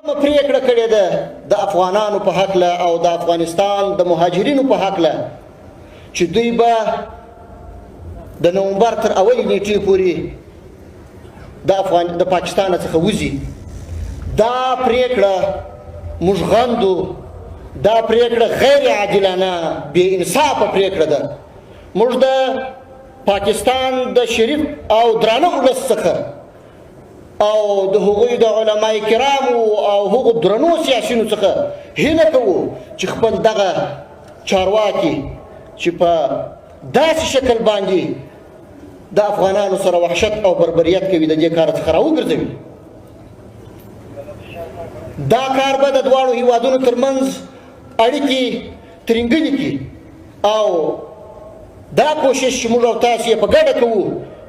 کومه پریکړه کړې ده د افغانانو په هکله او د افغانستان د مهاجرینو په هکله چې دوی به د نومبر تر اولې نیټې پورې د افغان د پاکستان څخه وځي، دا پریکړه موږ غندو. دا پریکړه غیر عادلانه، بې انصافه پریکړه ده. موږ د پاکستان د شریف او درانه ولس څخه او د هغوی د علماء کرامو او هغو درنو سیاسیونو څخه هیله کوو چې خپل دغه چارواکي چې په داسې شکل باندې د افغانانو سره وحشت او بربریت کوي، د دې کار څخه راوګرځوي. دا کار به د دواړو هیوادونو ترمنځ اړیکې ترینګلې کړي او دا کوشش چې موږ او تاسو یې په ګډه کوو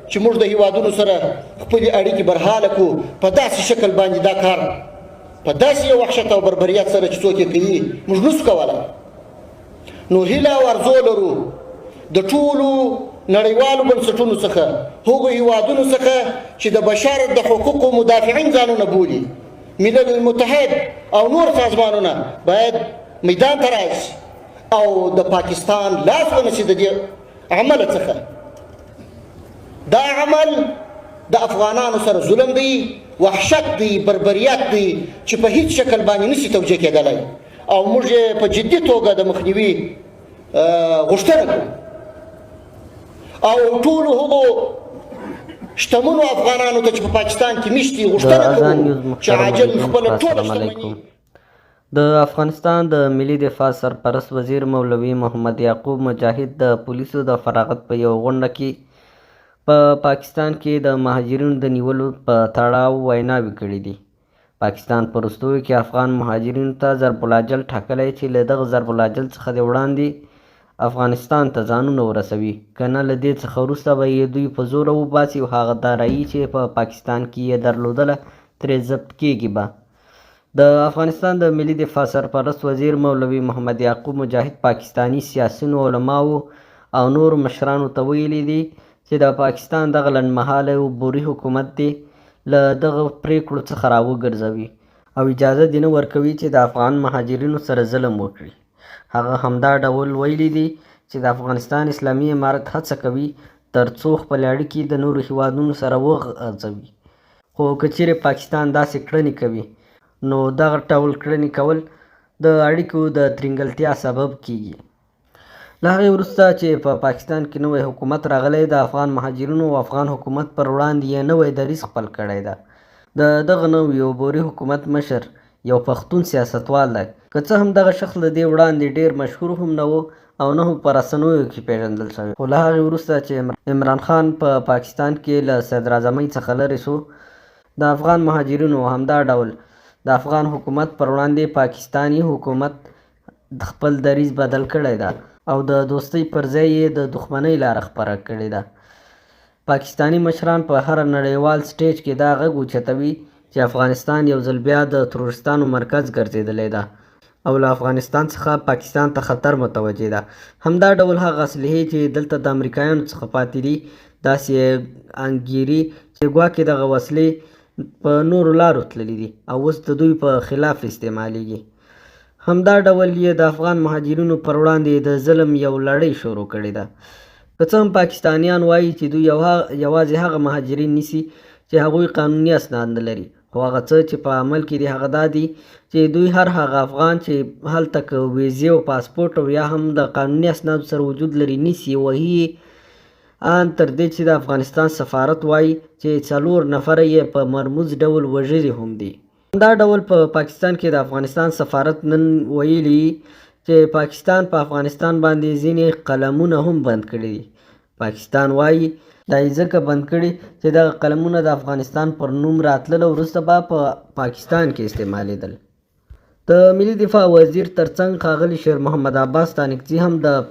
چې موږ د هیوادونو سره خپلې اړیکې برحاله کړو، په داسې شکل باندې دا کار په داسې یو وحشت او بربریت سره چې څوک یې کوي، موږ نشو کولی. نو هیله او ارزو لرو د ټولو نړیوالو بنسټونو څخه، هغو هیوادونو څخه چې د بشر د حقوقو مدافعین ځانونه بولي، ملل المتحد او نور سازمانونه باید میدان ته راشي او د پاکستان لاس ونیسي د دې عمل څخه. دا عمل د افغانانو سره ظلم دی، وحشت دی، بربریت دی چې په هیڅ شکل باندې نشي توجیه کېدلی او موږ یې په جدي توګه د مخنیوي غوښتنه کوو او ټولو هغو شتمنو افغانانو ته چې په پاکستان کې میشت دي د غوښتنه اذان کوو نیوز چې محترم عاجل لیدونکو خپله ټوله السلام شتمني علیکم. د افغانستان د ملي دفاع سرپرست وزیر مولوي محمد یعقوب مجاهد د پولیسو د فراغت په یوه غونډه کې په پاکستان کې د مهاجرینو د نیولو په تړاو ویناوې کړې دي. پاکستان په وروستیو کې افغان مهاجرینو ته ضرب الاجل ټاکلی چې له دغه ضرب الاجل څخه دې وړاندې افغانستان ته ځانونه ورسوي، که نه له دې څخه وروسته به یې دوی په زوره وباسي او هغه دارایي چې په پاکستان کې یې درلودله ترې ضبط کېږي به. د افغانستان د ملي دفاع سرپرست وزیر مولوي محمد یعقوب مجاهد پاکستاني سیاسیونو، علماوو او نورو مشرانو ته ویلي دي چې د پاکستان دغه لنډمهالی عبوري حکومت دې له دغه پرېکړو څخه راوګرځوي او اجازه دې نه ورکوي چې د افغان مهاجرینو سره ظلم وکړي. هغه همدا ډول ویلي دي چې د افغانستان اسلامي امارت هڅه کوي تر څو خپلې اړیکې د نورو هېوادونو سره وغځوي، خو که چېرې پاکستان داسې کړنې کوي نو دغه ډول کړنې کول د اړیکو د ترینګلتیا سبب کېږي. له هغې وروسته چې په پاکستان کې نوی حکومت راغلی، د افغان مهاجرینو او افغان حکومت پر وړاندې یې نوی دریځ خپل کړی ده. د دغه نوي عبوري حکومت مشر یو پښتون سیاستوال دی. که څه هم دغه شخص له دې وړاندې ډېر مشهور هم نه و او نه هم په رسنیو کې پېژندل شوی، خو له هغې وروسته چې عمران خان په پاکستان کې له صدراعظمۍ څخه لرې شو، د افغان مهاجرینو او همدا ډول د افغان حکومت پر وړاندې پاکستاني حکومت خپل دریځ بدل کړی ده او د دوستۍ پر ځای یې د دښمنۍ لاره خپره کړې ده. پاکستاني مشران په هر نړیوال سټیج کې دا غږ اوچتوي چې افغانستان یو ځل بیا د تروریستانو مرکز ګرځېدلی ده او له افغانستان څخه پاکستان ته خطر متوجه ده. همدا ډول هغه اسلحې چې دلته د امریکایانو څخه پاتې دي، داسې یې انګیري چې ګواکې دغه وسلې په نورو لارو تللې دي او اوس د دوی په خلاف استعمالیږي. همدا ډول یې د افغان مهاجرینو پر وړاندې د ظلم یو لړۍ شروع کړې ده. که څه هم پاکستانیان وایي چې دوی یوازې هغه مهاجرین نیسي چې هغوی قانوني اسناد نه لري، خو هغه څه چې په عمل کې دي هغه دا دي چې دوی هر هغه افغان چې هلته که ویزې او پاسپورټ او یا هم د قانوني اسنادو سره وجود لري نیسي، وهي یې، ان تر دې چې د افغانستان سفارت وایي چې 4 نفره یې په مرموز ډول وژلي هم دي. همدا ډول په پاکستان کې د افغانستان سفارت نن ویلي چې پاکستان په افغانستان باندې ځینې قلمونه هم بند کړي دي. پاکستان وایي دا یې ځکه بند کړي چې دغه قلمونه د افغانستان پر نوم راتللو وروسته به په پاکستان کې استعمالېدل. د ملي دفاع وزیر ترڅنګ ښاغلي شیر محمد عباس ستانکزي هم د